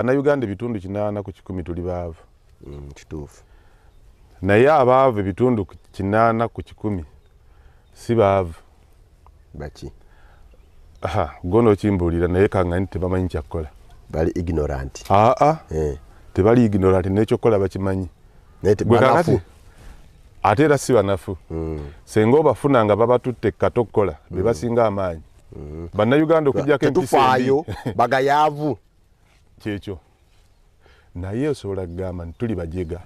Bannayuganda 8% tuli baavu. Kituufu. Naye abaavu 8% si baavu. Baki? Aha, gono okimbuulira naye kangani tebamanyi kyakukola. Bali ignorant. Aa, tebali ignorant, n'ekyokukola bakimanyi. Banafu. Ate era si banafu. Senga obafuna nga babatutte kato okukola, be basinga amaanyi. Bannayuganda okuggyako empisa Tetufaayo, bagayaavu. Kyekyo. Naye osobola kugamba nti tuli bajega.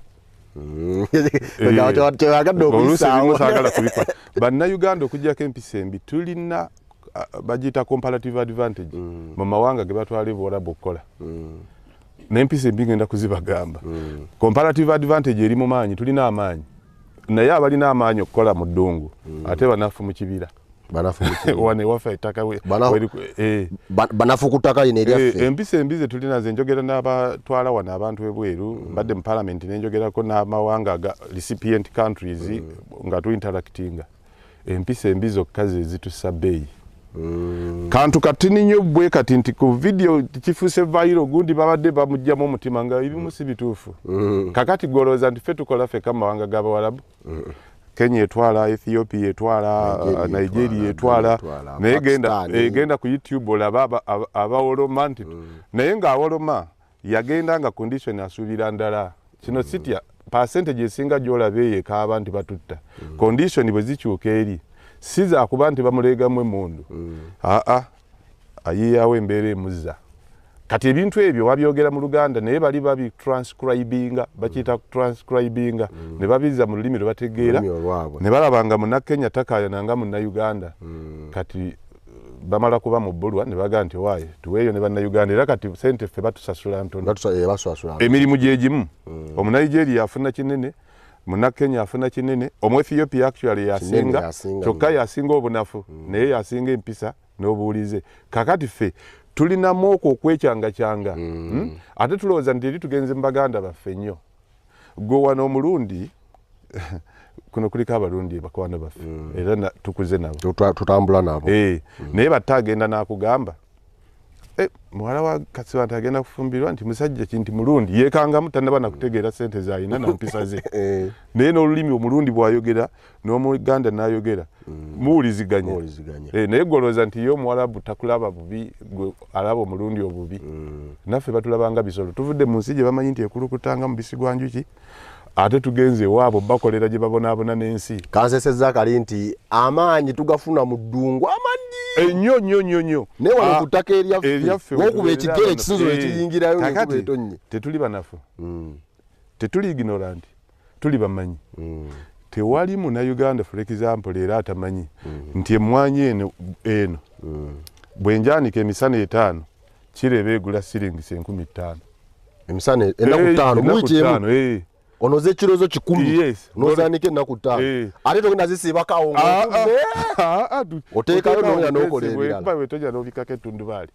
Kyebagadde Oluusi ebimu okuyisaawo. saagala kubikola. Bannayuganda okuggyako empisa embi tulina bagiyita comparative advantage mu mawanga ge batwala ebuwarabu okukola. N'empisa embi ngenda kuzibagamba. Comparative advantage eri mu maanyi, tulina amaanyi. Naye abalina amaanyi okukola mu ddungu ate banafu mu kibira. Banafu mu kibira. Wano ewaffe ettaka Banafu ku ttaka lino eryaffe. Empisa embi ze tulina, nze njogera n'abatwala wano abantu ebweru, mbadde mu parliament ne njogerako n'amawanga aga recipient countries nga tu interactinga. Empisa embi zokka ze zitussa bbeeyi. Kantu katini nnyo bwe kati nti ku video kifuuse viral, gundi babadde bamuggyamu omutima nga ebimu si bituufu. Kakati gw'olowooza nti ffe tukola ffekka mu mawanga g'Abawarabu. Kenya etwala, Ethiopia etwala, Nigeria Nigeria etwala, etwala, naye Pakistan. Genda ku YouTube olaba abawoloma nti naye ng'awoloma yagenda nga condition asuubira ndala. Kino sitya percentage esinga gy'olaba eyo ekaaba nti batutta. Condition bwe zikyuka eri si zaakuba nti bamuleegamu emmundu. Aa, ayiyawo embeera emuzza. Kati ebintu ebyo babyogera mu Luganda naye bali babi transcribinga, bakiyita transcribinga, ne babizza mu lulimi lwe bategeera, Olulimi olwabwe. ne balaba nga Munnakenya takaayana nga Munnayuganda. Kati bamala kuba mu bbulwa ne bagamba nti waaye tuweeyo ne Bannayuganda, era kati sente ffe batusasula ntono. Basasula. Emirimu gye gimu. Omunigeria afuna kinene, Munnakenya afuna kinene, Omuethiopia actually yasinga, yasinga kyokka nnyo. Yasinga obunafu naye yasinga empisa n'obuwulize. Kakati ffe tulinamu okwo okwekyangakyanga. Ate tulowooza nti eri tugenze mu baganda baffe nnyo. Gwe wano omulundi kuno kuliko Abalundi bakwano baffe era tukuze nabo. Tutambula nabo. Naye batte agenda n'akugamba muwala wa Kasiba nti agenda kufumbirwa nti musajja ki nti Mulundi, yeekangamu tannaba nakutegeera sente z'alina na mpisa ze. Naye n'olulimi omulundi bw'ayogera n'Omuganda n'ayogera muwuliziganya. Muwuliziganya. Naye gw'olowooza nti ye Omuwarabu takulaba bubi, gwe alaba Omulundi obubi. Naffe batulabanga bisolo, tuvudde mu nsi gye bamanyi nti ekulukutanga mubisi gwa njuki, ate tugenze ewaabwe bakolera gye babonaabona n'ensi. Kansesezza kali nti amaanyi tugafuna mu ddungu amangi ennyo nnyo nnyo nnyo. Naye wano ku ttaka eryaffe eryaffe wokuba wetubeerera ekigere bano. ekisinzo ekiyingirayo Kakati, nekuba etonnye. Tetuli banafu, tetuli ignorant, tuli bamanyi. Tewali Munnayuganda, for example, era atamanyi nti emmwanyi eno eno bwe njanika emisana 5 kiro eba egula siringisi 5,000. Emisana ennaku 5 mu Ennaku wiiki emu. 5. Onoze ekirozo 100 n'ozaanika ennaku 5 ate togenda zisiibako awo ng'otudde. Oteekayo Oteekawo n'onya n'okola obuteesi ebirala. bwe tojja n'obikako ettundubaali.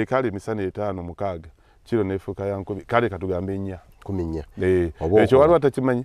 Kale emisana 5 6 kiro neefuuka ya 1000, kale katugambe 4. 14. Ekyo Oba okola. waliwo atakimanyi.